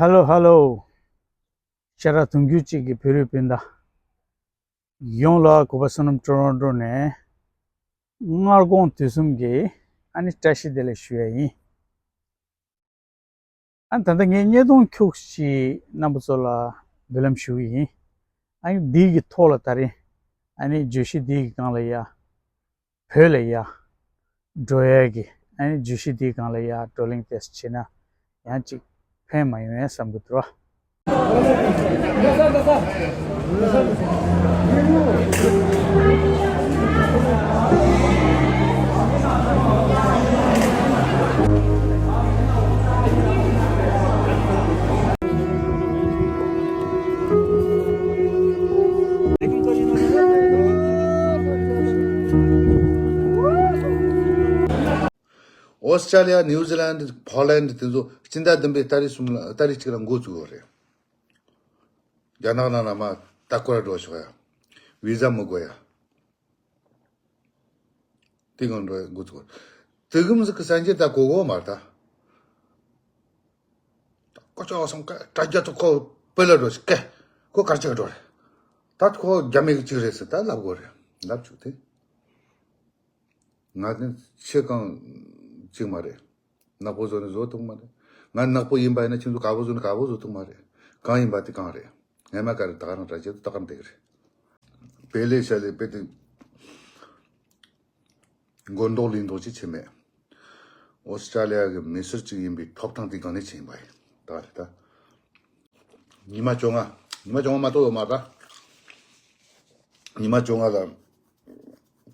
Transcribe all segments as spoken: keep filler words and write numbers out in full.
ཧ་ལོ་ཧ་ལོ། ཤ་ཁྲག་དུང་ཕྱུར་གཅིག་གི་བོད་རིགས་སྤུན་ཟླ་ཡོངས་ལ་གུས་པ་བསོད་ནམས་ཀྲོ་རོན་ཀྲོ་ནས་སྔ་དགོང་དུས་གསུམ་གྱི་ཨ་ནི་བཀྲ་ཤིས་བདེ་ལེགས་ཞུ་ཡ་ཡིན། ཨ་ནི་ད་ལྟ་ངས་བརྙན་ཐུང་འཁྱུག་ཅིག་རྣམ་པ་ཚོ་ལ་འབུལ་ལམ་ཞུ་གི་ཡིན། ཨ་ནི་འདི་གི་ཐོག་ལ་ད་རིང་ཨ་ནི་བརྗོད་གཞི་འདི་གི་སྒང་ལ་ཡ། བོད་ལ་ཡ། འགྲོ་ཡ་གི་ཨ་ནི་བརྗོད་གཞི་འདི་སྒང་ལ་ཡ་བགྲོ་གླེང་ཏོག་ཙམ་བྱས་ན་ཡང་ཅིག་ཕན་མ་ཡོང་ངས་བསམ་གི་འདུག་ར། ཨོ་སི་ཀྲ་ལི་ཡ། ནིའུ་ཛི་ལན་ཌི། ཕོ་ལན་ཌི། དེ་ཚོ་སྤྱི་ཟླ་བདུན་པའི་ཏ་རིག་གསུམ་ལ། ཏ་རིག་གཅིག་ལ་འགོ་བཙུགས་ཡོད་རེད། རྒྱ་ནག་ནང་ལ་མར་ལྟ་སྐོར་འགྲོ་ཆོག་ཡ། བི་ཟ་མི་དགོས་ཡ། དེ་གང་འགྲོ་འགོ་བཙུགས། དེ་གི་མི་ཟིག་གི་སན་ཇེ་ད་གོ་གོ་མ་རེད་ད། ཀོ་ཅོག་སོང་ཀ་དྲ་རྒྱ་ཐོག་ཁོ་བོད་ལ་འགྲོ་ཞིག་ཀ། ཁོ་གར་ཅིག་འགྲོ་རེད། ད་ཁོ་རྒྱ་མི་གཅིག་རེད་ཟེར་ད་ལབ་དགོས་རེད། ལབ་བཅུག་དེ། ང་དེ་ཆེ་གང་གཅིག་མ་རེད། ནག་པོ་བཟོ་ནས་བཟོ་ཐུབ་མ་རེད། ང་ནག་པོ་ཡིན་པ་ཡིན་ན་ཁྱེད་ཚོ་དཀར་པོ་བཟོ་ནས་དཀར་པོ་བཟོ་ཐུབ་མ་རེད། གང་ཡིན་པ་དེ་གང་རེད། ངས་མ་ག་རེ་ད་ག་རང་དྲ་རྒྱ་ད་ག་རང་དེ་ག་རེད། དཔེ་ལས་བྱ་ལས་དཔེ་དེ། མགོ་འདོགས་ལུས་འདོགས་ཅིག་བྱེད་མེད། ཨོ་སི་ཀྲ་ལི་ཡ་གི་མི་སེར་གཅིག་ཡིན་པའི་ཐོབ་ཐང་དེ་གང་ནས་ཕྱིན་པ་ཡིན་ད་རེད་ད། ཉི་མ་བཅོ་ལྔ། ཉི་མ་བཅོ་ལྔ་མ་གཏོགས་ཡོད་མ་རེད་ད། ཉི་མ་བཅོ་ལྔ་ལ།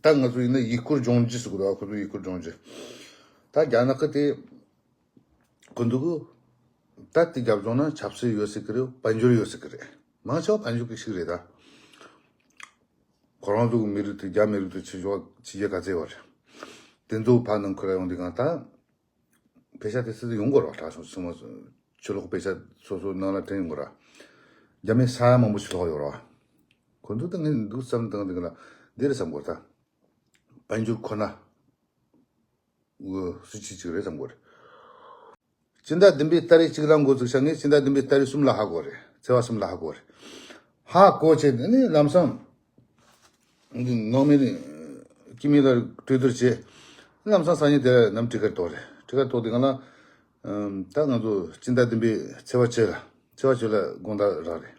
ད་ང་ཚོ་ཡིན་ན་ཡུལ་སྐོར་ལྗོངས་རྒྱུ་ཟེར་གི་འདུག་ཁོ་ཚོ་ཡུལ་སྐོར་ལྗོངས་རྒྱུ། ད་རྒྱ་ནག་གི་དེ། ཁོ་འདུག་གི། ད་དེ་རྒྱབ་ལྗོངས་ན་ཆབ་སྲིད་ཡོད་སྲིད་གི་རེད། དཔལ་འབྱོར་ཡོད་སྲིད་གི་རེད། མང་ཆེ་བ་དཔལ་འབྱོར་གི་ཞིག་རེད་ད། ཁོ་རང་ཚོ་གི་མི་རིགས་དེ་རྒྱ་མི་རིགས་དེ་ཕྱི་ཕྱོགས་ཕྱི་རྒྱལ་ག་ཚད་ཡོད་རེད། དེ་ཚོ་ཕར་ནང་ཁུལ་ལ་ཡོང་དུས་གང་ལྟར། པེ་ཤ་དེ་སྲིད་དུ་ཡོང་དགོས་རེད་བ། དྲག་ཤོས་ཚང་མ་ཕྱི་ལོགས་པེ་ཤ་སོ་སོ་ནང་ལ་དྲན་ཡོང་དགོས་རེད། རྒྱ་མི་ས་ཡ་མང་པོ་ཕྱི་ལོགས་ཡོད་རེད་བ། ཁོ་ཚོ་ད་ངས་འདུག་བསམ་བཏང་དུས་གང་ལ་འདི་རེད་བསམ་དགོས་རེད་ད། དཔལ་འབྱོར་ཁོ་ན། སྲིད་ཇུས་གཅིག་རེད་བསམ་གྱི་ཡོད་རེད། སྤྱི་ཟླ་བདུན་པའི་ཏ་རིག་གཅིག་ལ་འགོ་བཙུགས་ཤག་ངས་སྤྱི་ཟླ་བདུན་པའི་ཏ་རིག་གསུམ་ལ་ཧ་གོ་རེད། ཚེས་པ་གསུམ་ལ་ཧ་གོ་རེད། ཧ་གོ་བྱས་ནས་ནི་ལམ་སང་། ནང་མི་ནི་སྐྱེ་དམན་ལ་གྲོས་བསྡུར་བྱས། ལམ་སང་སང་ཉིན་དེ་ལ་ནམ་ཊི་ཀེ་ཊི་གཏོང་རེད། ཊི་ཀེ་ཊི་གཏོང་དུས་གང་ལ། ད་ང་ཚོ་སྤྱི་ཟླ་བདུན་པའི་ཚེས་པ་བཅུ་ལ། ཚེས་པ་བཅུ་ལ་དགོང་དག་རག་རེད།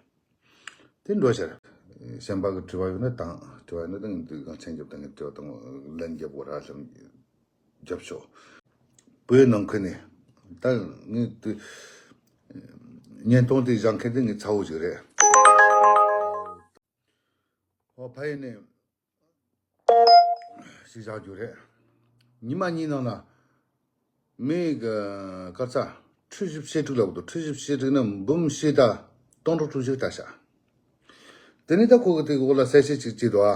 དེ་འགྲོ་ཤར། གཞན་པ་གི་དྲི་བ་ཡོད་ན་དང་། དྲི་བ་ཡོད་ན་དང་དུས་གང་མཆན་རྒྱབ་དང་། དྲི་བ་དང་ལན་རྒྱབ་དགོས་ར་ལན་རྒྱབ་ཤོག་བོད་ནང་ཁུལ་ནས་ད་ངས་དུ་བརྙན་ཐུང་དེ་བཞག་མཁན་དེ་ངའི་ཚ་བོ་ཞིག་རེད། ཨོ་ཕ་ཡུལ་ནས། ཞིག་བཞག་རྒྱུ་རེད། ཉི་མ་གཉིས་ནང་ལ་མི་ག་ས་ཁྲི་བཞི་བཅུ་ཞེ་དྲུག་ལབ་འདུག་ཁྲི་བཞི་བཅུ་ཞེ་དྲུག་ནི་འབུམ་བཞི་དང་སྟོང་ཕྲག་དྲུག་ཅུ་ལྟ་ཤག་དེ་ནས་ད་ཁོ་གི་དེ་གི་འོག་ལ་གསལ་བཤད་ཅིག་བྱས་འདུག་ཨ་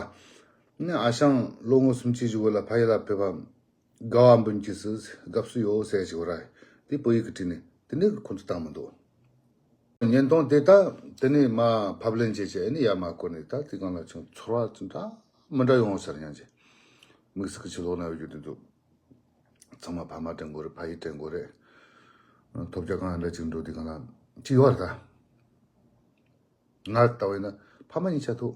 ནི་ཨ་ཞང་ལོ་ངོ་སུམ་ཅུ་ཞིག་འོག་ལ་ཕ་ཡུལ་ལ་ཕེབས་པ། དགའ་བ་འབུམ་གྱིས་སུ་དགའ་བསུ་ཡོད་ཟེར་ཞིག་ར། དེ་བོད་ཡིག་གི་བྲིས་ནས་དེ་འདྲའི་ཁོ་ཚོ་བཏང་མི་འདུག་བརྙན་ཐུང་དེ་ད་དེ་ནས་མ་ཕབ་ལེན་བྱས་བྱས་ནི་ཡར་མ་བསྐུར་ནས། ད་དེ་གང་ལ་ཆུང་ཚོར་བ་ཅི་འདྲ་མི་འདྲ་ཡོང་ཟེར་སྙམ་བྱས། དམིགས་བསལ་གྱི་ཕྱི་ལོགས་ན་ཡོད་རྒྱུ་དེ་ཚོ་ཚང་མ་ཕ་མ་དྲན་དགོས་རེད། ཕ་ཡུལ་དྲན་དགོས་རེད། ཐོབ་རྒྱ་གང་འདྲ་ཅིག་འགྲོ་དུས་གང་ལ་ཅི་ཡོད་རེད་ད། ང་ལྟ་བས་ན་ཕ་མ་གཉིས་ཆ་ཐུག་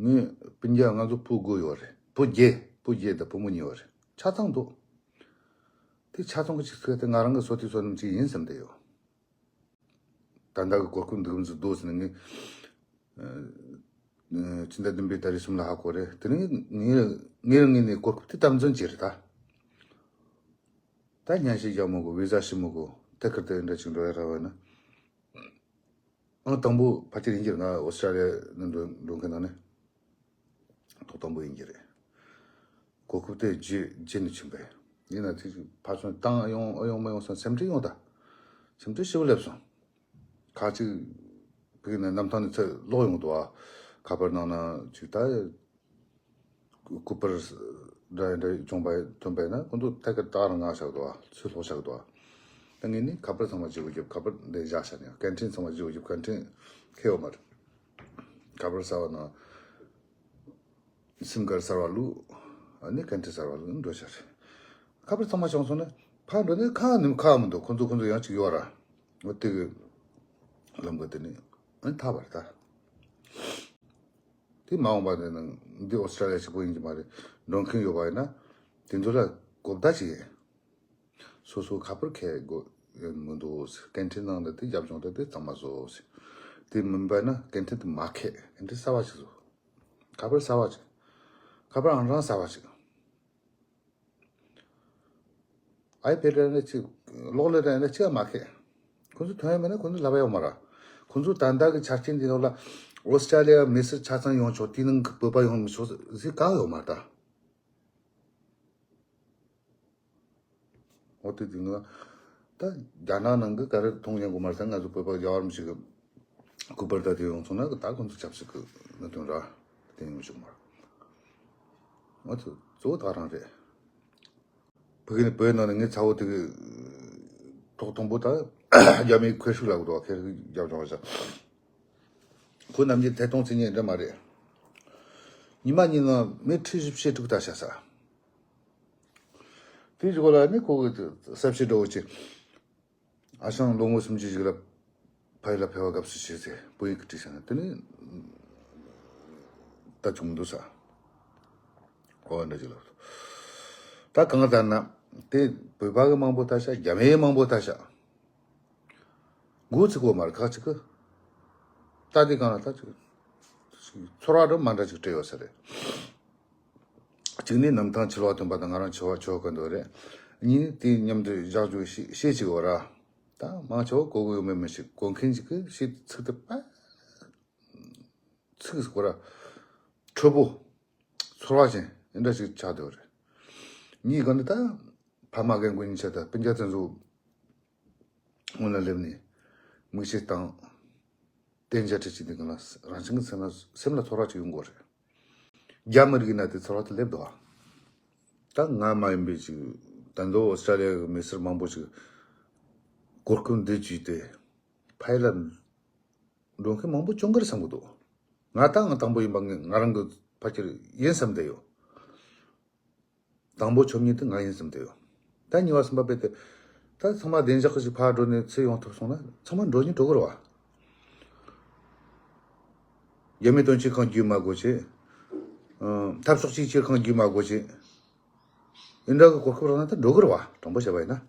ངའི་སྤུན་ཀྱག་ང་ཚོ་བུ་དགུ་ཡོད་རེད། བུ་བརྒྱད། བུ་བརྒྱད་དང་བུ་མོ་གཉིས་ཡོད་རེད། ཆ་ཚང་འདུག་དེ་ཆ་ཚང་གི་ཅིག་ཟེར་ཏེ་ང་རང་གི་བསོད་བདེ་བསོད་ནམས་ཅིག་ཡིན་བསམ་བསྡད་ཡོད། ད་ལྟ་གི་གོ་སྐབས་འདི་གམ་ཟིག་འདུག་ཟེར་ནས་ངས། ཨ། སྤྱི་ཟླ་བདུན་པའི་ཏ་རིག་གསུམ་ལ་ཧ་གོ་རེད། དེ་ནས་ངས་ངས་ངས་ནས་གོ་སྐབས་དེ་དམ་འཛིན་བྱས་རེད་ད། ད་སྙན་ཞུ་རྒྱག་མི་དགོས། བི་ཟ་ཞུ་མི་དགོས། ཐད་ཀར་དུ་འདྲ་ཅིག་འགྲོ་ཡ་ར་བ་ན། ཨང་དང་པོ་ཕལ་ཆེར་ཡིན་གྱི་རེད། ང་ཨོ་སི་ཀྲ་ལི་ཡ་ནང་འགྲོ་འགྲོ་མཁན་ནང་ནས་ཐོག་དང་པོ་ཡིན་གྱི་རེད། གོ་སྐབས་དེ་བརྗེད་བརྗེད་ནས་ཕྱིན་པས། ཡིན་ན་དེ་ཕར་ཚུར་བཏང་ཡོང་ཨེ་ཡོང་མ་ཡོང་བསམ་སེམས་ཁྲལ་ཡོང་ད། སེམས་ཁྲལ་ཞེ་པོ་སླེབས་སོང་། ཁ་ཅིག་ཕ་གི་ནས་གནམ་ཐང་ནས་ཚུར་ལོག་ཡོང་འདུག་ཨ། ཁ་པར་ནང་ན་ཅིག་ད། སྐུ་པར་འདྲ་འདྲ་བྱུང་བ་ཐོན་པས་ན་ཁོང་ཚོ་ཐད་ཀར་ད་རང་ང་བཞག་འདུག་ཨ། ཚུར་ལོག་བཞག་འདུག་ཨ། ད་ངས་ནི་ཁ་པར་ཚང་མ་བརྗེ་པོ་བརྒྱབ། ཁ་པར་འདི་བཞག་བཞག་ནས་སྐད་འཕྲིན་ཚང་མ་བརྗེ་པོ་བརྒྱབ། སྐད་འཕྲིན་ཁེལ་བ་མ་རེད། ཁ་པར་གསར་བ་ནང་སིམ་ཀར་གསར་བ་བླུགས། ཨ་ནི་སྐད་འཕྲིན་གསར་བ་བླུགས་འགྲོ་བཞག་རེད། ཁ་པར་ཚང་མ་བྱུང་སོང་ན། ཕར་འགྲོ་ནས་ཁག་ནི་ཁག་མི་འདུག་ཁོ་ཚོ་ཁོ་ཚོ་ཡང་ཅིག་ཡོད་ར། འོ་དེ་གི་ལམ་ག་དེ་ནི་ཨ་ཐག་པ་རེད་ད། དེ་མ་འོངས་པ་ནས་ནང་འདི་ཨོ་སི་ཀྲ་ལི་ཡ་གཅིག་པོ་ཡིན་གྱི་མ་རེད། འགྲོ་མཁན་ཡོད་པ་ཡིན་ན་དེ་ཚོ་ལ་གོ་བརྡ་ཅིག་ཡིན། སོ་སོ་ཁ་པར་ཁེ་དགོས་ཡོད་མི་འདུག་སྐད་འཕྲིན་ནང་ལ་དེ་རྒྱབ་ལྗོངས་དེ་དེ་གཙང་མ་བཟོ། དེ་མིན་པ་ན་སྐད་འཕྲིན་དེ་མ་ཁེ་སྐད་འཕྲིན་གསར་བ་ཞིག་བཟོ། ཁ་པར་གསར་བ་ཅིག་ཁ་པར་ཨང་གྲངས་གསར་བ་ཅིག་ཨའི་པེ་ཌི་རེད་ན་ཅིག་གློག་ཀླད་རེད་ན་ཅིག་མ་ཁེ། ཁོ་ཚོ་ཐོན་ཡོད་མེད་ན་ཁོ་ཚོ་ལབ་ཡོད་མ་རེད། ཁོ་ཚོ་ད་ལྟ་གི་ཆ་རྐྱེན་འདི་ཐོག་ལ་ཨོ་སི་ཀྲ་ལི་ཡ་མི་སེར་ཆ་ཚང་ཡོང་ཆོག་དེའི་ནང་གི་བོད་པ་ཡོང་མི་ཆོག་ཟེར་གང་ཡོད་མ་རེད་ད། འོ་དེ་དེ་ནི་ད་རྒྱ་ནག་ནང་གི་ག་རེ་མཐོང་ཡོང་གི་མ་རེད་ད། ང་ཚོ་བོད་པ་རྒྱ་བར་མི་ཞིག་གི་སྐུ་པར་ད་དེ་ཡོང་སོང་ན་ད་ཁོ་ཚོ་ཆབ་སྲིད་གི་གནད་དོན་ར་དེ་ཡོང་ཆོག་མ་རེད། འོ་ཚོ་གཙོ་བོ་ད་རང་རེད། བོད་ཀྱི་ནི་བོད་ནང་ནས་ངའི་ཚ་བོ་དེ་གི་ཐོག་དང་པོ་ད་རྒྱ་མིའི་ཁེར་ཤུགས་ལ་འགྲོ་བ་ཁེར་རྒྱབ་ལྗོངས་བྱ། ཁོ་ནམ་རྒྱུན་ཐད་གཏོང་བྱེད་མཁན་འདྲ་མ་རེད། ཉི་མ་གཉིས་ནང་མི་ཁྲི་བཞི་བཅུ་དྲུག་ལྟ་བྱ་ས། དེའི་སྐོར་ལ་ནི་ཁོ་གི་གསལ་བཤད་འདྲ་བོ་ཅིག་ཨ་ཞང་ལོ་ངོ་སུམ་ཅུ་ཞིག་ལ་ཕ་ཡུལ་ལ་ཕེབས་པ་སྐབས་སུ་བྱས་ཚེ་བོད་ཡིག་གི་བྲིས་བྱས་ན་དེ་ནི་ད་བྱུང་མི་འདུག་ས། ཨོ་འདྲ་ཅིག་ལབ། ད་གང་ལྟར་ན་དེ་བོད་པ་གི་མང་པོ་ལྟ་ཤག་རྒྱ་མིའི་མང་པོ་ལྟ་ཤག་འགོ་ཚུགས་པ་མ་རེད་ཁག་ཅིག་གི་ལྟ་དེ་གང་ལ་ལྟ་ཅིག་ཚོར་བ་འདྲ་མ་འདྲ་ཅིག་སྤྲད་ཡོད་ས་རེད། གཅིག་ནི་གནམ་ཐང་ཆེ་བ་སྟོན་པ་དང་ང་རང་ཆེ་བ་ཆེ་བ་ག་འདོད་རེད། གཉིས་ནི་དེ་མཉམ་དུ་བཞག་རྒྱུ་ཤེས་ཤེས་ཅིག་ཡོད་ར། ད་མང་ཆེ་བ་གོ་གི་ཡོད་མེད་མི་ཤེས། གོ་མཁན་ཅིག་གིས་ཤེས་ཚིག་དེ་པ་ཚིག་ཟེར་གོ་ར། འཁྲུལ་པོ། ཚོར་བ་ཅན་འདི་འདྲ་ཞིག་ཆགས་བསྡད་པ་རེད། གཉིས་ག་ནི་ད་ཕ་མ་རྒན་རྒོན་གཉིས་ཆ་ད་སྤུན་ཀྱག་དེ་ཚོ་སྔོན་ལ་སླེབས་ནས་མིག་ཤེས་དང་གཏན་འཇགས་ཁྲིད་ཅིག་འདི་ག་ལ་རང་བཞིན་གྱི་སེམས་ལ་སེམས་ལ་ཚོར་བ་ཅིག་ཡོང་དགོས་རེད། རྒྱ་མི་རིགས་ན་དེ་ཚོར་བ་དེ་སླེབས་འདུག་ད་ང་མ་ཡིན་པའི་ཅིག་ད་མདོ་ཨོ་སི་ཀྲ་ལི་ཡ་གི་མི་སེར་མང་པོ་ཅིག་གོ་སྐབས་འདི་བརྒྱུད་དེ་ཕ་ཡུལ་ལ་འགྲོ་མཁན་མང་པོ་བྱུང་གི་རེད་བསམ་གི་འདུག་ང་ད་ང་དང་པོ་ཡིན་པ་ངས་ང་རང་གི་ཕ་ཁྱེར་ཡིན་བསམ་བསྡད་ཡོད། དང་པོ་མཆོད་མཇལ་དེ་ང་ཡིན་བསམ་བསྡད་ཡོད། ད་གཉིས་པ་གསུམ་པ་སྤེལ་ཏེ། ད་ཚང་མ་བདེ་འཇགས་ཀྱི་ཞིག་ཕར་འགྲོ་ནས་ཚུར་ཡོང་ཐུབ་སོང་ན་ཚང་མ་འགྲོ་ཉིན་འགྲོ་གི་རེད་བ། རྒྱ་མི་དོན་གཅོད་ཁང་བརྒྱུད་མ་དགོས་ཆེ། འཐབ་ཕྱོགས་གཅིག་གྱུར་ཁང་བརྒྱུད་མ་དགོས་ཆེ། ཡིན་འདྲ་གི་གོ་སྐབས་རག་ན་ད་འགྲོ་གི་རེད་བ་དྲང་པོ་བཤད་པ་ཡིན་ན།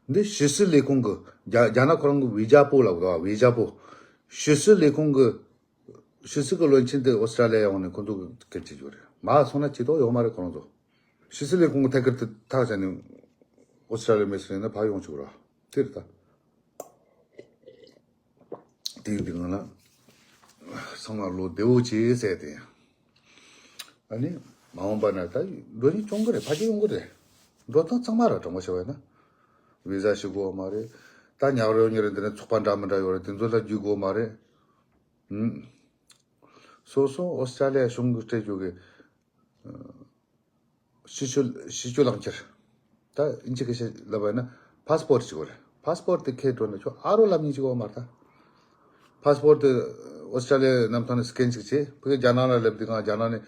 འདི་ཕྱི་སྲིད་ལས་ཁུངས་ཀྱི་རྒྱ་རྒྱ་ནག་ཁོ་རང་གི་ཝི་ཇ་པོ་ལབ་དགོས་ཝི་ཇ་པོ། ཕྱི་སྲིད་ལས་ཁུངས་ཀྱི་ཕྱི་སྲིད་ཀྱི་བློན་ཆེན་དེ་ཨོ་སི་ཀྲ་ལི་ཡ་ཡོང་ནས་ཁོ་ཚོ་གི་སྐད་ཆ་བརྗོད་རེད་མ་སོང་ན་ཅི་ཐོག་ཡོང་མ་རེད་ཁོ་རང་ཚོ། ཕྱི་སྲིད་ལས་ཁུངས་ཀྱི་ཐད་ཀར་དུ་ཐག་བཅད་ནས་ཨོ་སི་ཀྲ་ལི་ཡ་མི་སེར་ཡིན་ན་ཕར་ཡོང་ཆོག་ར་དེ་རེད་ད། དེའི་སྟེང་ལ་སང་ལ་ལོ་བདེ་བོ་བྱེད་ཟེར་ཏེ། ཨ་ནི་མ་འོངས་པ་ན་ད་འགྲོ་ཡིན་སྐྱོང་གི་རེད་ཕ་གི་ཡོང་གི་རེད། འགྲོ་སྟངས་གཙང་མ་ར་དྲང་པོ་བྱས་པ་ཡིན་ན། བི་ཟ་ཞིག་དགོས་མ་རེད། ད་ཉག་རོ་ཉེ་རེད་འདི་ནས་ཚོགས་པ་འདྲ་མི་འདྲ་ཡོད་རེད་དེ་ཚོ་ལ་རྒྱུས་དགོས་མ་རེད། ཨུམ། སོ་སོ་ཨོ་སི་ཀྲ་ལི་ཡ་གཞུང་གི་སྤྲད་རྒྱུ་གི་ཕྱི་སྤྱོད་ཕྱི་སྤྱོད་ལག་འཁྱེར། ད་ཨིན་ཇི་སྐད་ཆ་ལབ་པ་ཡིན་ན་ཕ་སི་པོར་ཊི་ཅིག་དགོས་རེད། ཕ་སི་པོར་ཊི་དེ་ཁྱེར་འགྲོ་ན་ཁྱོད་ཨ་རོ་ལབ་མཁན་ཅིག་ཡོད་མ་རེད་ད། ཕ་སི་པོར་ཊི་དེ་ཨོ་སི་ཀྲ་ལི་ཡའི་གནམ་ཐང་ནས་སི་ཀེན་ཅིག་བྱེད། ཕ་གི་རྒྱ་ནག་ལ་སླེབས་དུས་གང་རྒྱ་ནག་ནས་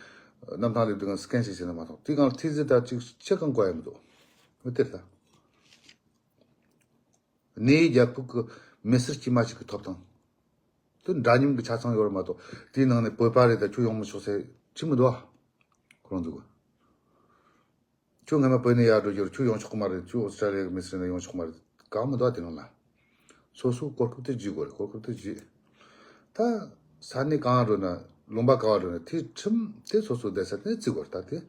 གནམ་ཐང་སླེབས་དུས་གང་སི་ཀེན་ཅིག་བྱས་ན་མ་གཏོགས་དེའི་སྒང་ལ་ཐིག་ཟི་ད་ཅིག་ཆེ་གང་དགོས་ཡ་མི་འདུག་འོ་དེ་རེད་ད། གནས་ཡུལ་རྒྱལ་ཁབ་ཀྱི་མི་སེར་དཀྱུས་མ་ཞིག་གི་ཐོབ་ཐང་། དེ་འདྲ་མཉམ་གྱི་ཆ་ཚང་ཡོད་རེད་མ་གཏོགས་དེའི་ནང་ནས་བོད་པ་རེད་ད་ཁྱོད་ཡོང་མི་ཆོག་ཟེར་ཅི་མི་འདུག་ཨ། ཁོ་རང་ཚོ་གི། ཁྱོད་སྔ་མ་བོད་ནས་ཡར་འགྲོ་རྒྱུར་ཁྱོད་ཡོང་ཆོག་གི་མ་རེད། ཁྱོད་ཨོ་སི་ཀྲ་ལི་ཡ་གི་མི་སེར་ནས་ཡོང་ཆོག་གི་མ་རེད། གང་མི་འདུག་ཨ་དེ་ནང་ལ། སོ་སོ་གོ་སྐབས་དེ་བརྒྱུད་དགོས་རེད། གོ་སྐབས་དེ་བརྒྱུད། ད་ས་གནས་གང་འགྲོ་ན་ལུང་པ་གང་འགྲོ་ན་དེ་ཁྲིམས་དེ་སོ་སོ་བསྡད་ས་དེ་བརྩི་དགོས་རེད་ད་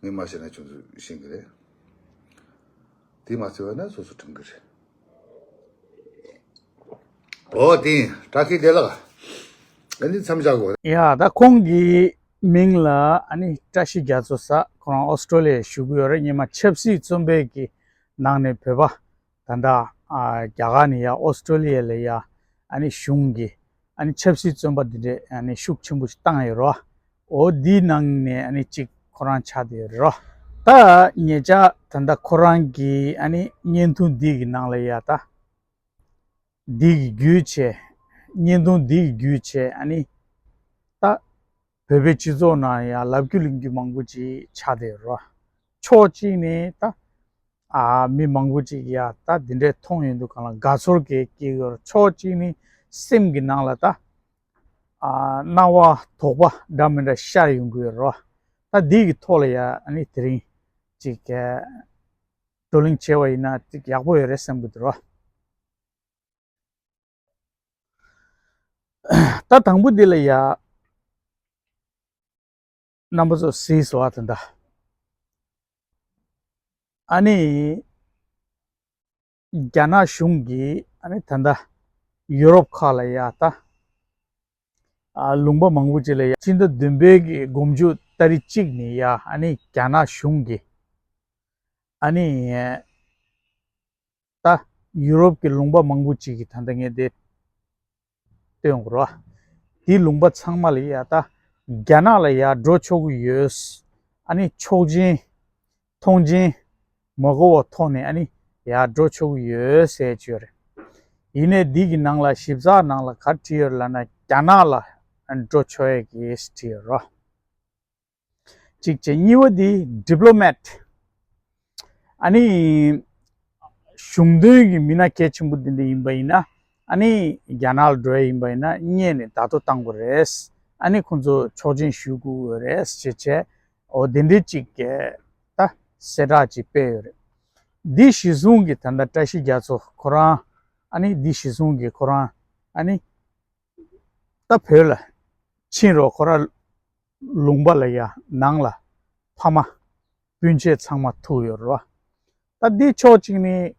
དེ། ངས་མ་བཤད་ན་ཁྱོད་ཚོས་ཤེས་གི་རེད། དེ་མ་བརྩི་བ་ན་སོ་སོ་ཁྲིམས་གི་རེད། ཨོ་དེ་བཀྲ་ཤིས་བདེ་ལེགས། ཨ་ནི་མཚམས་བཞག་གོ། ཡ་ད་ཁོང་གི་མིང་ལ་ཨ་ནི་བཀྲ་ཤིས་རྒྱ་མཚོ་ཟེར། ཁོ་རང་ཨོ་སི་ཀྲོ་ལི་ཡ་བཞུགས་ཀྱི་ཡོད་རེད། སྔོན་མ་ཆབ་སྲིད་བཙོན་པའི་གི་ནང་ནས་བོད་པ་ད་ལྟ་ཨ་རྒྱ་གར་ནས་ཡ་ཨོ་སི་ཀྲོ་ལི་ཡ་ལ་ཡ་ཨ་ནི་གཞུང་གི་ཨ་ནི་ཆབ་སྲིད་བཙོན་པ་འདི་འདྲས་ཨ་ནི་ཤུགས་ཆེན་པོ་ཞིག་བཏང་ཡོད་རེད་བ། འོ་འདིའི་ནང་ནས་ཨ་ནི་གཅིག་ཁོ་རང་ཆགས་བསྡད་ཡོད་རེད་བ། ད་ཉེ་ཆར་ད་ལྟ་ཁོ་རང་གི་ཨ་ནི་བརྙན་ཐུང་འདི་གི་ནང་ལ་ཡ་ད། འདི་གི་བརྒྱུད་བྱས། བརྙན་ཐུང་འདི་གི་བརྒྱུད་བྱས་ཨ་ནི། ད། བོད་པའི་སྤྱི་ཚོགས་ནང་ཡང་ལབ་རྒྱུ་གླེང་རྒྱུ་མང་པོ་ཅིག་ཆགས་བསྡད་ཡོད་རེད་བ། ཕྱོགས་གཅིག་ནས་ད་ཨ་མི་མང་པོ་ཅིག་ཡ་ད་འདི་འདྲའི་མཐོང་ཡོང་དུས་གང་ལ་དགའ་ཚོར་གྱི་སྐྱེ་གི་ཡོད་རེད། ཕྱོགས་གཅིག་ནས་སེམས་ཀྱི་ནང་ལ་ད་ཨ་སྣང་བ་དོགས་པ་འདྲ་མི་འདྲ་ཤར་ཡོང་གི་ཡོད་རེད་བ། ད་འདི་གི་ཐོག་ལ་ཡ་ཨ་ནི་དེ་རིང་ཅིག་བགྲོ་གླེང་བྱས་པ་ཡིན་ན་ཅིག་ཡག་པོ་ཡོད་རེད་བསམ་གི་འདུག་ར། ད་དང་པོ་འདི་ལ་ཡ་རྣམ་པ་ཚོ་གཟིགས་སོ་ཨ་ད་ད། ཨ་ནི་རྒྱ་ནག་གཞུང་གིས་ཨ་ནི་ད་ལྟ་ཡུ་རོབ་ཁག་ལ་ཡ་ད་ཨ་ལུང་པ་མང་པོ་ཅིག་ལ་ཡ་སྤྱི་ཟླ་བདུན་པའི་གི་དགུ་མཇུག་ཏ་རིག་གཅིག་ནས་ཡ་ཨ་ནི་རྒྱ་ནག་གཞུང་གིས་ཨ་ནི་ད་ཡུ་རོབ་ཀྱི་ལུང་པ་མང་པོ་ཅིག་གི་ད་ལྟ་ངས་དེ་སྟོན་དགོས་རེད་བ། དེའི་ལུང་པ་ཚང་མ་ལ་ཡ་ད་རྒྱ་ནག་ལ་ཡ་འགྲོ་ཆོག་གི་ཡོད། ཨ་ནི་ཆོག་མཆན་ཐོངས་མཆན་མ་གོ་བ་ཐོག་ནས་ཨ་ནི་ཡ་འགྲོ་ཆོག་གི་ཡོད་ཟེར་གྱི་ཡོད་རེད། ཡིན་ནའི་འདི་གི་ནང་ལ་ཞིབ་ཚགས་ནང་ལ་ག་རེ་བྲིས་ཡོད་ལབ་ན་རྒྱ་ནག་ལ་འགྲོ་ཆོག་ཡས་ཀྱི་བྲིས་ཡོད་རེད་བ། གཅིག་བྱས། གཉིས་པ་འདི་ཌི་པི་ལོ་མེ་ཊི། ཨ་ནི་གཞུང་དོན་གྱི་མི་སྣ་གལ་ཆེན་པོ་འདི་འདྲ་ཡིན་པ་ཡིན་ན་ཨ་ནི་རྒྱ་ནག་ལ་འགྲོ་ཡ་ཡིན་པ་ཡིན་ན་སྔོན་ནས་བརྡ་ཐོ་བཏང་དགོས་རེད། ཨ་ནི་ཁོང་ཚོ་ཆོག་མཆན་ཞུ་དགོས་ཡོད་རེད་ཅེས་བྱས། འོ་དེ་འདྲའི་གཅིག་གི་ད་གསལ་བསྒྲགས་ཅིག་སྤེལ་ཡོད་རེད། འདི་གཞི་བཟུང་གི་ད་ལྟ་བཀྲ་ཤིས་རྒྱ་མཚོ་ཁོ་རང་ཨ་ནི་འདི་གཞི་བཟུང་གི་ཁོ་རང་ཨ་ནི་ད་བོད་ལ་ཕྱིན་རོགས་ཁོ་ར་ལུང་པ་ལ་ཡ་ནང་ལ་ཕ་མ་སྤུན་མཆེད་ཚང་མ་ཐུག་ཡོད་རེད་བ། ད་འདི་ཕྱོགས་གཅིག་ནས་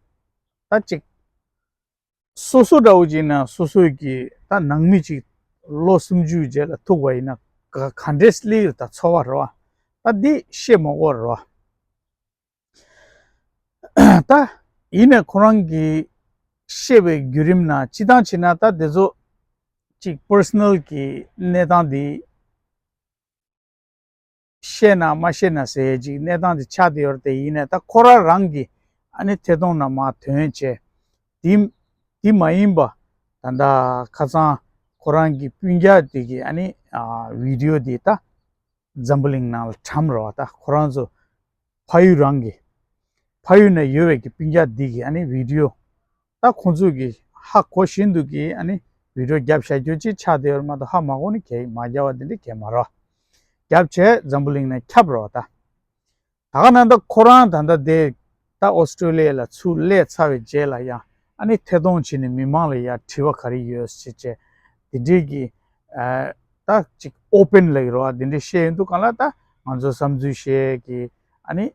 ད་ཅིག་སོ་སོ་འདྲ་བོ་ཅིག་ན་སོ་སོའི་གི་ད་ནང་མི་ཅིག་ལོ་སུམ་ཅུའི་རྗེས་ལ་ཐུག་པ་ཡིན་ན་ག་ག་འདྲས་སླེབས་ཡོད་ད་ཚོར་བ་རེད་བ། ད་འདི་བཤད་མ་དགོས་རེད་བ། ད་ཡིན་ནའི་ཁོ་རང་གིས་བཤད་པའི་བརྒྱུད་རིམ་ནང་སྤྱི་བཏང་བྱས་ན་ད་དེ་ཚོ་ཅིག་པར་སོ་ནལ་གྱི་གནས་སྟངས་འདི་བཤད་ན་མ་བཤད་ན་ཟེར་ཅིག་གནས་སྟངས་འདི་ཆགས་བསྡད་ཡོད་རེད་དེ། ཡིན་ནའི་ད་ཁོ་རང་རང་གི་ཨ་ནི་ཐད་གཏོང་ནང་མར་ཐོན་བྱས་དེ་དེ་མ་ཡིན་པ་ད་ད་ཁ་སང་ཁོ་རང་གི་སྤུན་ཀྱག་དེ་གི་ཨ་ནི་ཨ་བི་ཌི་ཡོ་འདི་ད་འཛམ་བུ་གླིང་ནང་ལ་གྲམ་རེད་བ། ད་ཁོ་རང་ཚོ་ཕ་ཡུལ་རང་གི་ཕ་ཡུལ་ན་ཡོད་པའི་གི་སྤུན་ཀྱག་འདི་གི་ཨ་ནི་བི་ཌི་ཡོ་ད་ཁོང་ཚོས་གི་ཧ་གོ་བཞིན་དུ་གི་ཨ་ནི་བི་ཌི་ཡོ་རྒྱབ་བཞག་རྒྱུ་ཅིག་ཆགས་བསྡད་ཡོད་རེད་མ་གཏོགས་ཧ་མ་གོ་ནི་གས་མ་རྒྱབ་པ་འདི་འདྲ་གས་མ་རེད་བ། རྒྱབ་བྱས་འཛམ་བུ་གླིང་ནས་ཁྱབ་རེད་བ་ད། ད་ག་ན་ད་ཁོ་རང་ད་ལྟ་དེ་ད་ཨོ་སི་ཀྲོ་ལི་ཡ་ལ་ཚུར་སླེབས་ཚར་བའི་རྗེས་ལ་ཡང་ཨ་ནི་ཐད་གཏོང་བྱས་ནས་མི་མང་ལ་ཡང་དྲི་བ་ག་རེ་ཡོད་ཟེར་བྱས་དེ་འདྲའི་གི་ཨ་ད་ཅིག་ཨོ་པན་ལབ་ཀྱི་རེད་བ། དེ་འདྲའི་བཤད་ཡོང་དུས་གང་ལ་ད་ང་ཚོ་བསམ་ཚུལ་བཤད་ཀྱི་ཨ་ནི་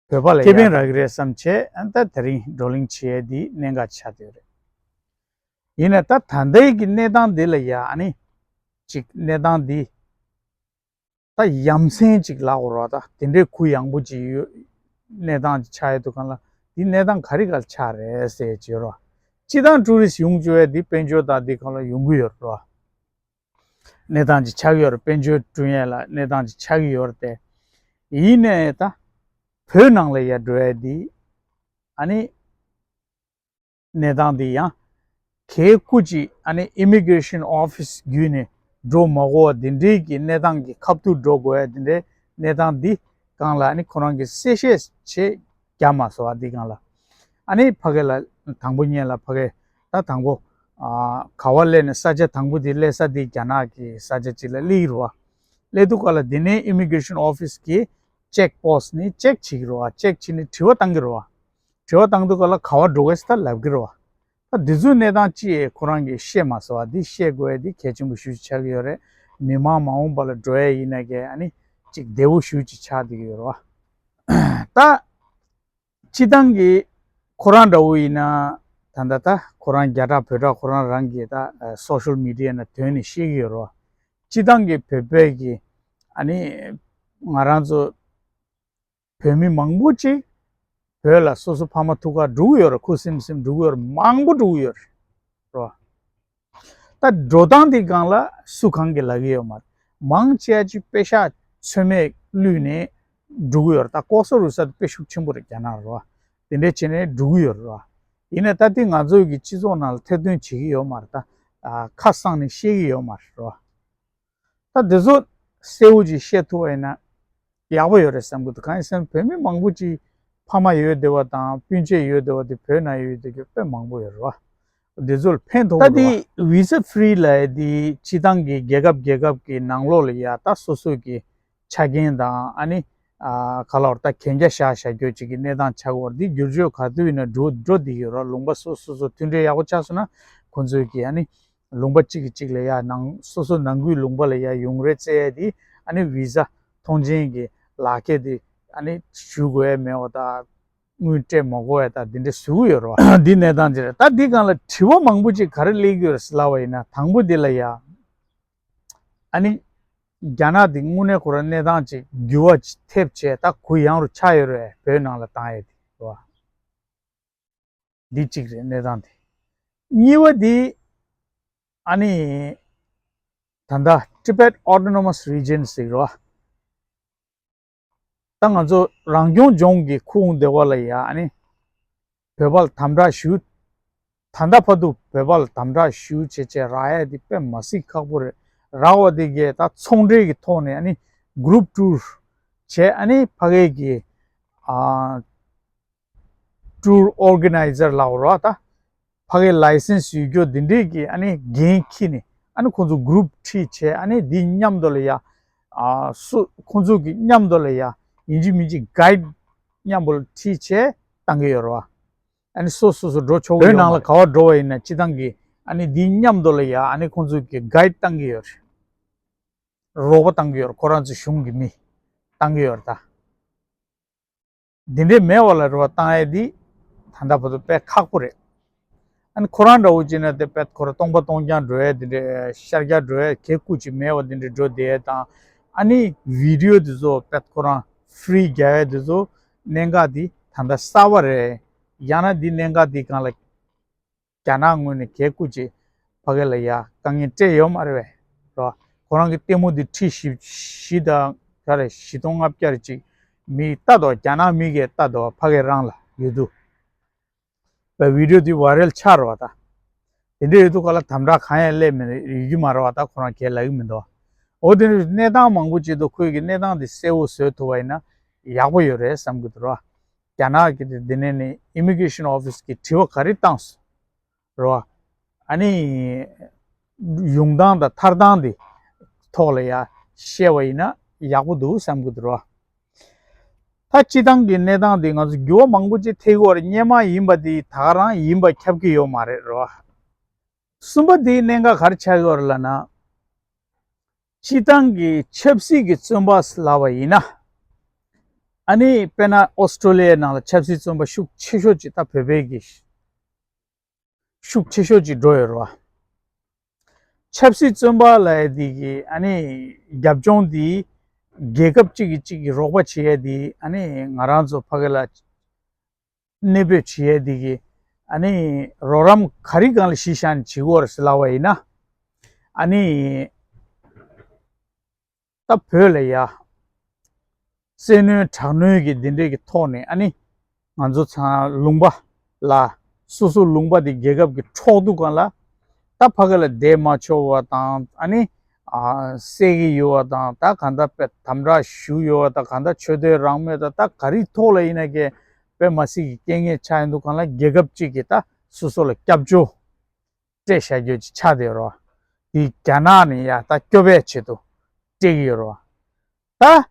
བོད་པ་ལ་ཁེ་ཕན་ཡང་རག་གི་རེད་བསམ་བྱས་ཨ་ད་དེ་རིང་བགྲོ་གླེང་བྱས་དེ་གནད་འགག་ཆགས་བསྡད་རེད། ཡིན་ནའི་ད་ད་ལྟའི་གི་གནས་སྟངས་འདི་ལ་ཡང་ཨ་ནི་ཅིག་གནས་སྟངས་འདི། ད་ཡ་མཚན་ཅིག་ལབ་དགོས་རེད་བ། ད་དེ་འདྲའི་གུ་ཡངས་པོ་ཅིག་ཡོད་གནས་སྟངས་ཅིག་ཆགས་ཡོད་དུས་གང་ལ་འདི་གནས་སྟངས་ག་རེ་ག་ལ་ཆགས་རེད་ཟེར་བྱས་རོ། སྤྱི་བཏང་ཊུ་རི་སི་ཡོང་བཅུག་པའི་འདི་དཔལ་འབྱོར་དང་འདི་གང་ལ་ཡོང་གི་ཡོད་རེད་བ། གནས་སྟངས་ཅིག་ཆགས་ཀྱི་ཡོད་རེད། དཔལ་འབྱོར་བསྐྲུན་ཡས་ལ་གནས་སྟངས་ཅིག་ཆགས་ཀྱི་ཡོད་རེད་དེ། ཡིན་ནའི་ད་བོད་ནང་ལ་ཡ་འགྲོ་ཡས་འདི་ཨ་ནི། གནས་སྟངས་འདི་ཡང་གལ་སྐུ་ཅིག་ཨ་ནི་ཨི་མི་གྷི་རེ་ཤན་ཨོ་ཕི་སི་བརྒྱུད་ནས་འགྲོ་མ་དགོས་པ་འདི་འདྲའི་གི་གནས་སྟངས་ཀྱི་ཁ་ཐུག་འགྲོ་དགོས་ཡ་འདི་འདྲའི་གནས་སྟངས་འདི་སྒང་ལ་ཨ་ནི་ཁོ་རང་གི་གསལ་བཤད་བྱེད་རྒྱ་མ་སོ་བ་འདི་སྒང་ལ་ཨ་ནི་ཕ་གི་ལ་དང་པོ་ཉིད་ལ་ཕ་གི་ད་དང་པོ་ཨ་ག་བ་སླེབས་ནས་ས་ཆ་དང་པོ་འདི་སླེབས་ས་འདི་རྒྱ་ནག་གི་ས་ཆ་ཅིག་ལ་སླེབས་ཀྱི་རེད་བ། སླེབས་དུས་སྐབས་ལ་འདི་ནས་ཨི་མི་གྷི་རེ་ཤན་ཨོ་ཕི་སི་གི་ཅེག་པོ་སི་ཊི་ནས་ཅེག་བྱེད་ཀྱི་རེད་བ། ཅེག་བྱས་ནས་དྲི་བ་བཏང་གི་རེད་བ། དྲི་བ་བཏང་དུས་སྐབས་ལ་ག་བ་འགྲོ་དགོས་ཟེར་ད་ལབ་ཀྱི་རེད་བ། ད་འདི་ཚོའི་གནས་སྟངས་ཅིག་ཁོ་རང་གིས་བཤད་མ་ཟེར་བ་འདི་བཤད་དགོས་ཡ་འདི་གལ་ཆེན་པོ་ཞེ་པོ་ཅིག་ཆགས་ཀྱི་ཡོད་རེད། མི་མང་མ་འོངས་པ་ལ་འགྲོ་ཡ་ཡིན་ན་གས་ཨ་ནི་ཅིག་བདེ་བོ་ཞེ་པོ་ཅིག་ཆགས་བསྡད་ཀྱི་ཡོད་རེད་བ། ད་སྤྱི་བཏང་གི་ཁོ་རང་འདྲ་བོ་ཡིན་ན་ད་ད་ད་ཁོ་རང་རྒྱ་གྲགས་བོད་གྲགས་ཁོ་རང་རང་གིས་ད་སོ་ཤལ་མི་ཌི་ཡ་ནང་ཐོན་ནས་བཤད་ཀྱི་ཡོད་རེད་བ། སྤྱི་བཏང་གི་བོད་པའི་གི་ཨ་ནི་ང་རང་ཚོ་བོད་མི་མང་པོ་ཅིག་བོད་ལ་སོ་སོ་ཕ་མ་ཐུག་ག་འགྲོ་གི་ཡོད་རེད། ཁུ་སིམ་སིམ་འགྲོ་གི་ཡོད་རེད། མང་པོ་འགྲོ་གི་ཡོད་རེད་རོ། ད་འགྲོ་སྟངས་དེ་སྒང་ལ་སུ་གང་གིས་ལབ་ཀྱི་ཡོད་མ་རེད། མང་ཆེ་བ་ཅིག་པེ་ཤག་ཚོད་མེད་བླུས་ནས་འགྲོ་གི་ཡོད་རེད། ད་ལྐོག་ཟ་རུལ་ཟ་དེ་དཔེ་ཤུགས་ཆེན་པོ་རེད་རྒྱ་ནག་རོ། དེ་འདྲས་བྱས་ནས་འགྲོ་གི་ཡོད་རེད་རོ། ཡིན་ནའི་ད་དེ་ང་ཚོའི་གི་སྤྱི་ཚོགས་ནང་ལ་ཐེར་འདོན་བྱེད་ཀྱི་ཡོད་མ་རེད། ད་ཁ་གསང་ནས་བཤད་ཀྱི་ཡོད་མ་རེད་རོ། ད་འདི་ཚོ་གསལ་བོ་ཅིག་བཤད་ཐུབ་པ་ཡིན་ན་ཡག་པོ་ཡོད་རེད་བསམ་གི་འདུག་གང་ཡིན་ཟེར་ན་བོད་མི་མང་པོ་ཅིག་ཕ་མ་ཡོད་བསྡད་པ་དང་སྤུན་མཆེད་ཡོད་བསྡད་པ་དེ་བོད་ནང་ཡོད་བསྡད་རྒྱུ་དཔེ་མང་པོ་ཡོད་རེད་བ། འདི་ཚོ་ལ་ཕན་ཐོགས་ད་འདི་Visa Free ལབ་ཡ་དེ་སྤྱི་བཏང་གི་རྒྱལ་ཁབ་རྒྱལ་ཁབ་ཀྱི་ནང་ལོགས་ལ་ཡ་ད་སོ་སོ་གི་ཆ་རྐྱེན་དང་ཨ་ནི་ཨ་ག་ལ་བར་ད་གན་རྒྱ་བཞག་བཞག་རྒྱུ་ཅིག་གི་གནས་སྟངས་ཆགས་ཀྱི་ཡོད་རེད། འདི་བསྒྱུར་བཅོས་ག་དུས་ཡིན་ན་འགྲོ་འགྲོ་བསྡད་ཀྱི་ཡོད་རེད། ལུང་པ་སོ་སོ་སོ་མཐུན་འབྲེལ་ཡག་པོ་ཆགས་སོང་ན་ཁོང་ཚོས་ཀྱི་ཨ་ནི་ལུང་པ་གཅིག་གིས་གཅིག་ལ་ཡ་ནང་སོ་སོ་ནང་ཁུལ་ལུང་པ་ལ་ཡ་ཡོང་རེས་བཙལ་ཡ་དེ་ཨ་ནི་Visa མཐོང་མཆན་གྱི་ལག་ཁྱེར་དེ་ཨ་ནི་ཞུ་དགོས་ཡ་མེད་པ་དང་དངུལ་སྤྲད་མ་དགོས་ཡ་དང་དེ་འདྲ་བཟོ་གི་ཡོད་རེད་བ། འདི་གནས་སྟངས་ཅིག་རེད། ད་འདི་སྒང་ལ་དྲི་བ་མང་པོ་ཅིག་ག་རེ་སླེབས་ཀྱི་ཡོད་རེད་ཟེར་ལབ་པ་ཡིན་ན། དང་པོ་འདི་ལ་ཡ་ཨ་ནི་རྒྱ་ནག་འདི་དངོས་གནས་ཁོ་རང་གནས་སྟངས་ཅིག་འགྱུར་བ་ཅིག་ཐེབས་བྱས་ད་གུ་ཡངས་རུ་ཆགས་ཡོད་རེད། བོད་ནང་ལ་བཏང་ཡས་དེ་རེད་བ། འདི་གཅིག་རེད་གནས་སྟངས་དེ། གཉིས་པ་འདི་ཨ་ནི་ད་ལྟ་Tibet Autonomous Region ཟེར་རོ། ད་ང་ཚོ་རང་སྐྱོང་ལྗོངས་ཀྱི་ཁུངས་འདི་བ་ལ་ཡ་ཨ་ནི་བོད་པ་ལ་དམ་དྲག་ཞུ། ད་ལྟ་བར་དུ་བོད་པ་ལ་དམ་དྲག་ཞུ་བྱས་བྱས་རག་ཡ་དེ་དཔེ་མ་སྲིད་ཁག་པོ་རེད། རག་པ་དེ་གས་ད་ཚོང་འབྲེལ་གྱི་ཐོག་ནས་ཨ་ནི་group tour བྱས་ཨ་ནི་ཕ་གི་གི་ཨ། tour organizer ལབ་རོགས་ད། ཕ་གི་license ཡོད་རྒྱུ་འདི་འདྲས་ཀྱི་ཨ་ནི་འགན་འཁྱེར་ནས་ཨ་ནི་ཁོང་ཚོ་group ཁྲིད་བྱས་ཨ་ནི་འདི་མཉམ་དུ་ལ་ཡ། ཨ་སུ་ཁོང་ཚོ་གི་མཉམ་དུ་ལ་ཡ་ཡིན་གཅིག་མིན་གཅིག་guide མཉམ་པོ་ལ་ཁྲིད་བྱས་བཏང་གི་ཡོད་རེད་བ། ཨ་ནི་སོ་སོ་སོ་འགྲོ་ཆོག་གི་བོད་ཡོད་ནང་མ་ལ་རེད། ག་བ་འགྲོ་བ་ཡིན་ན་སྤྱི་བཏང་གི་ཨ་ནི་འདི་མཉམ་དུ་ལ་ཡ་ཨ་ནི་ཁོང་ཚོ་གི་guide བཏང་གི་ཡོད་རེད། རོགས་པ་བཏང་གི་ཡོད་རེད། ཁོ་རང་ཚོ་གཞུང་གི་མི་བཏང་གི་ཡོད་རེད་ད། འདི་འདྲས་མེད་པ་ལ་རེ་བ་བཏང་ཡས་འདི་ད་ལྟ་བར་དུ་དཔེ་ཁག་པོ་རེད། ཨ་ནི་ཁོ་རང་འདྲ་བོ་བྱས་ན་དེ་དཔེ་ཁོ་རང་སྟོང་པ་སྟོང་རྐྱང་འགྲོ་ཡས་འདི་འདྲས་ཤར་རྒྱག་འགྲོ་ཡས་གལ་ཁུ་ཅིག་མེད་པ་འདི་འདྲས་འགྲོ་བསྡད་ཡས་དང་། ཨ་ནི་video འདི་ཚོ་དཔེ་ཁོ་རང་free རྒྱག་ཡས་འདི་ཚོ་གནད་འགག་འདི་ད་ལྟ་གསར་པ་རེད། ཡང་ན་འདི་གནད་འགག་འདི་སྒང་ལ་རྒྱ་ནག་ངོས་ནས་གལ་ཁུ་ཅིག་ཕ་གི་ལ་ཡ་དཀའ་ངལ་སྤྲད་ཡོད་མ་རེད་པས། རོ། ཁོ་རང་གི་ལྟད་མོ་འདི་ཁྲི་བཞི་བཞི་དང་ག་རེ་བཞི་སྟོང་ལྔ་བརྒྱ་རེ་ཅིག་མི་ལྟ་དོ། རྒྱ་ནག་མི་གིས་ལྟ་དོ་ཕ་གི་རང་ལ་ཡོད་དུ། པའི་video འདི་viral ཆགས་རེད་བ་ད། དེ་འདྲ་ཡོད་དུ་ག་ལ་དམ་དྲག་གང་ཡང་སླེབས་མི་ཡོད་ཀྱི་མ་རེད་བ་ད། ཁོ་རང་གལ་ལ་གི་མི་འདུག་འོ་དེ་ནི་གནས་སྟངས་མང་པོ་ཅིག་འདུག་ཁོས་ཀྱི་གནས་སྟངས་འདི་གསལ་བོ་བཟོས་ཐུབ་པ་ཡིན་ན་ཡག་པོ་ཡོད་རེད་བསམ་གི་འདུག་ར། རྒྱ་ནག་གི་དེ་དེ་ནས་ནི་immigration office གི་དྲི་བ་ག་རེ་བཏང་སོང་། རོ། ཨ་ནི། ཡོང་སྟངས་དང་ཐར་སྟངས་དེ་ཐོག་ལ་ཡ་བཤད་པ་ཡིན་ན་ཡག་པོ་འདུག་བསམ་གི་འདུག་རོ། ད་སྤྱི་བཏང་གི་གནས་སྟངས་དེ་ང་ཚོ་འགྱུར་བ་མང་པོ་ཅིག་ཐེབས་ཀྱི་ཡོད་རེད། སྔོན་མ་ཡིན་པ་དེ་ད་ག་རང་ཡིན་པ་ཁྱབ་ཀྱི་ཡོད་མ་རེད་རོ། གསུམ་པ་དེའི་གནད་འགག་ག་རེ་ཆགས་ཀྱི་ཡོད་རེད་ལབ་ན། སྤྱི་བཏང་གི་ཆབ་སྲིད་ཀྱི་བཙོན་པ་ལབ་པ་ཡིན་ན། ཨ་ནི་དཔེར་ན་ཨོ་སི་ཀྲོ་ལི་ཡའི་ནང་ལ་ཆབ་སྲིད་བཙོན་པ་ཤུགས་ཆེ་ཤོས་ཅིག་ད་བོད་པའི་གི་ཤུགས་ཆེ་ཤོས་ཅིག་འགྲོ་ཡོད་རེད་བ། ཆབ་སྲིད་བཙོན་པ་ལབ་ཡ་དེ་གི་ཨ་ནི་རྒྱབ་ལྗོངས་དེ་རྒྱལ་ཁབ་གཅིག་གིས་གཅིག་གི་རོགས་པ་བྱེད་ཡ་དེ་ཨ་ནི་ང་རང་ཚོ་ཕ་གི་ལ་གནས་སྤོས་བྱེད་ཡ་དེ་གི་ཨ་ནི་རོགས་རམ་ག་རེ་སྒང་ལ་གཞི་བཞག་ནས་བྱེད་ཀྱི་ཡོད་རེད་ཟེར་ལབ་པ་ཡིན་ན། ཨ་ནི། ད་བོད་ལ་ཡ། བཙན་གནོན་དྲག་གནོན་གྱི་འདི་འདྲས་ཀྱི་ཐོག་ནས་ཨ་ནི། ང་ཚོ་ཚང་ལུང་པ་ལ། སོ་སོ་ལུང་པ་དེ་རྒྱལ་ཁབ་ཀྱི་ཕྱོགས་གཏོགས་སྒང་ལ། ད་ཕ་གི་ལ་བསྡད་མ་ཆོག་པ་དང་ཨ་ནི། ཨ། བསད་ཀྱི་ཡོད་པ་དང་ད་གང་ལྟར་དཔེ་དམ་དྲག་ཞུ་ཡོད་པ་དང་གང་ལྟར་ཆོས་དད་རང་མོས་དང་ད་ག་རེའི་ཐོག་ལ་ཡིན་ན་ཀྱེ། དཔེ་མ་སྲིད་ཀྱི་རྐྱེན་ངན་ཆགས་ཡོང་དུས་སྒང་ལ་རྒྱལ་ཁབ་གཅིག་གིས་ད་སོ་སོ་ལ་སྐྱབས་བཅོལ། སྤྲད་བཞག་རྒྱུ་ཅིག་ཆགས་བསྡད་ཡོད་རེད་བ། དེ་རྒྱ་ནག་ནས་ཡ་ད་སྐྱོབ་པའི་ཆེད་དུ་སྤྲད་ཀྱི་ཡོད་རེད་བ། ད་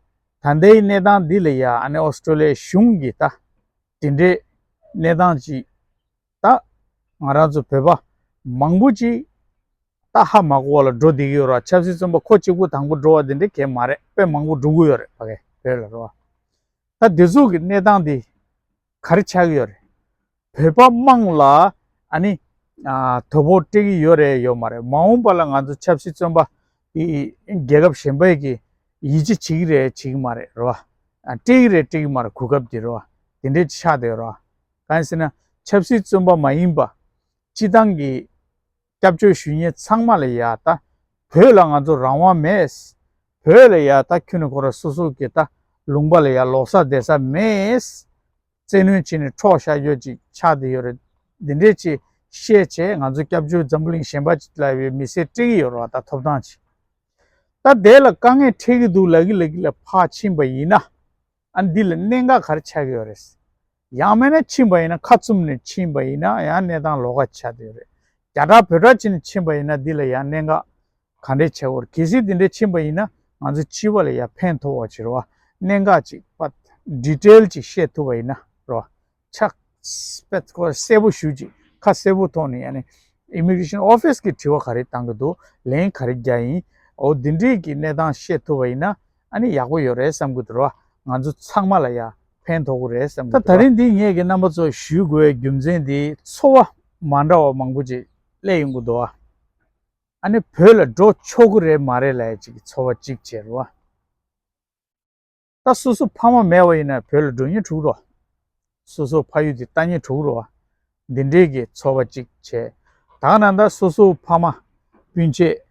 ད་ལྟའི་གནས་སྟངས་འདི་ལ་ཡ་ཨ་ནི་ཨོ་སི་ཀྲོ་ལི་ཡའི་གཞུང་གིས་ད་དེ་འདྲའི་གནས་སྟངས་ཅིག་ད་ང་རང་ཚོ་བོད་པ་མང་པོ་ཅིག་ད་ཧ་མ་གོ་བ་ལ་འགྲོ་བསྡད་ཀྱི་ཡོད་རེད་བ། ཆབ་སྲིད་བཙོན་པ་ཁོ་གཅིག་པུ་དང་པོ་འགྲོ་བ་དེ་འདྲ་གང་ཡང་མ་རེད། དཔེ་མང་པོ་འགྲོ་གི་ཡོད་རེད་ཕ་གི་བོད་ལ་རེད་བ། ད་དེ་ཚོ་གི་གནས་སྟངས་དེ་ག་རེ་ཆགས་ཀྱི་ཡོད་རེད། བོད་པ་དམངས་ལ་ཨ་ནི་ཨ། དོ་ཕོག་སྤྲད་ཀྱི་ཡོད་རེད་ཡོད་མ་རེད། མ་འོངས་པ་ལ་ང་ཚོ་ཆབ་སྲིད་བཙོན་པ་དེ་རྒྱལ་ཁབ་གཞན་པས་ཀྱི་ཡིད་ཆེས་བྱེད་ཀྱི་རེད་བྱེད་ཀྱི་མ་རེད་རེད་བ། ཨ། སྤྲད་ཀྱི་རེད་སྤྲད་ཀྱི་མ་རེད་གོ་སྐབས་དེ་རེད་བ། དེ་འདྲས་ཆགས་བསྡད་ཡོད་རེད་བ། གང་ཡིན་ཟེར་ན་ཆབ་སྲིད་བཙོན་པ་མ་ཡིན་པ་སྤྱི་བཏང་གི་སྐྱབས་བཅོལ་ཞུ་མཁན་ཚང་མ་ལ་ཡ་ད་བོད་ལ་ང་ཚོ་རང་དབང་མེད། བོད་ལ་ཡ་ད་ཁྱོན་ནས་ཁོ་རང་སོ་སོ་གི་ད་ལུང་པ་ལ་ཡ་ལོག་ས་བསྡད་ས་མེད། བཙན་གནོན་བྱས་ནས་འཕྲོག་བཞག་རྒྱུ་ཅིག་ཆགས་བསྡད་ཡོད་རེད། འདི་འདྲས་ཅིག་བཤད་བྱས་ང་ཚོ་སྐྱབས་བཅོལ་འཛམ་བུ་གླིང་གཞན་པ་ཅིག་ལ་ཡོད་མི་སེར་སྤྲད་ཀྱི་ཡོད་རེད་བ། ད་ཐོབ་ཐང་ཅིག་ ད་དེ་ལ་དཀའ་ངལ་འཕྲད་ཀྱི་འདུག་ལབ་ཀྱི་ལབ་ཀྱི་ལ་ཕར་ཕྱིན་པ་ཡིན་ན། ཨ་ནི་འདི་ལ་གནད་འགག་ག་རེ་ཆགས་ཀྱི་ཡོད་རེད། ཡང་མིན་ན་ཕྱིན་པ་ཡིན་ན། ཁ་བཙུམ་ནས་ཕྱིན་པ་ཡིན་ན་ཡང་གནས་སྟངས་ལོགས་ཀ་ཆགས་བསྡད་ཡོད་རེད། རྒྱ་གྲགས་བོད་གྲགས་བྱས་ནས་ཕྱིན་པ་ཡིན་ན་འདི་ལ་ཡང་གནད་འགག་ག་འདྲས་ཆགས་ཀྱི་ཡོད་རེད། གལ་སྲིད་འདི་འདྲས་ཕྱིན་པ་ཡིན་ན་ང་ཚོ་སྤྱི་པ་ལ་ཡང་ཕན་ཐོགས་པ་ཅིག་རེད་བ། གནད་འགག་ཅིག་པ་ཌི་ཊེལ་ཅིག་བཤད་ཐུབ་པ་ཡིན་ན་རེད་བ། ཆགས་པ་གསལ་པོ་ཞུ་ཅིག་ཁ་གསལ་པོ་ཐོག་ནས་ཡང་ནི་ཨི་མི་གྷི་རེ་ཤན་ཨོ་ཕིས་ཀྱི་དྲི་བ་ག་རེ་བཏང་གི་འདུག་ལན་ག་རེ་རྒྱག་ཡིན། འོ་འདི་འདྲས་ཀྱི་གནས་སྟངས་བཤད་ཐུབ་པ་ཡིན་ན་ཨ་ནི་ཡག་པོ་ཡོད་རེད་བསམ་གི་འདུག་ར། ང་ཚོ་ཚང་མ་ལ་ཡང་ཕན་ཐོགས་ཀྱི་རེད་བསམ་གི་ད་འདུག་ད་རིང་འདི་ངས་ཀྱི་རྣམ་པ་ཚོ་ཞུ་དགོས་པའི་རྒྱུ་མཚན་འདི་ཚོར་བ་མ་འདྲ་བ་མང་པོ་ཅིག་སླེབས་ཡོང་གི་འདུག་བ། ཨ་ནི་བོད་ལ་འགྲོ་ཆོག་གི་རེད་མ་རེད་ལབ་ཡ་ཅིག་གི་ཚོར་བ་ཅིག་བྱས་རེད་བ། ད་སོ་སོ་ཕ་མ་མེད་པ་ཡིན་ན་བོད་ལ་འགྲོ་སྙིང་བྲོ་གི་རེད་བ། སོ་སོ་ཕ་ཡུལ་དེ་ལྟ་སྙིང་བྲོ་གི་རེད་བ། འདི་འདྲའི་གི་ཚོར་བ་ཅིག་བྱས། ད་ག་ན་ད་སོ་སོ་ཕ་མ་སྤུན་མཆེད་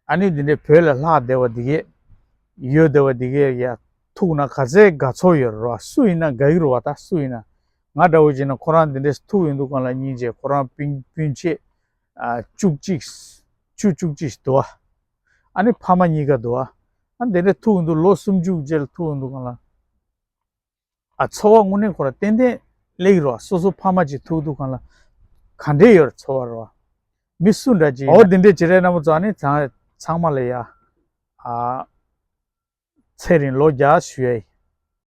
ཨ་ནི་འདི་འདྲའི་བོད་ལ་ལྷག་བསྡད་པ་འདི་གས་ཡོད་བསྡད་པ་འདི་གས་ཡ་ཐུག་ན་ག་ཚད་དགའ་ཚོར་ཡོད་རེད་བ། སུ་ཡིན་ན་དགའ་གི་རེད་བ། ད་སུ་ཡིན་ན་ང་འདྲ་བོ་བྱས་ན་ཁོ་རང་འདི་འདྲའི་ཐུག་ཡོང་དུས་སྒང་ལ་སྙིང་རྗེ། ཁོ་རང་སྤུན་སྤུན་མཆེད་ཨ་བཅུ་གཅིག་བཅུ་བཅུ་གཅིག་འདུག་བ། ཨ་ནི་ཕ་མ་གཉིས་ཀ་འདུག་བ། ཨ་འདི་འདྲའི་ཐུག་ཡོང་དུས་ལོ་སུམ་ཅུ་རྗེས་ལ་ཐུག་ཡོང་དུས་སྒང་ལ། ཨ་ཚོར་བ་དངོས་གནས་ཁོ་ར་ཏན་ཏན་སླེབས་ཀྱི་རེད་བ། སོ་སོ་ཕ་མ་ཅིག་ཐུག་དུས་སྒང་ལ་ག་འདྲས་ཡོད་རེད་ཚོར་བ་རེད་བ། མི་སུ་འདྲ་ཅིག་ཡིན་ན། འོ་འདི་འདྲས་བྱེད་རེས་རྣམ་པ་ཚོ་ཨ་ནི་ཚང་ཚང་མ་ལ་ཡ་ཨ་ཚེ་རིང་ལོ་བརྒྱ་ཞུ་ཡ་ཡིན།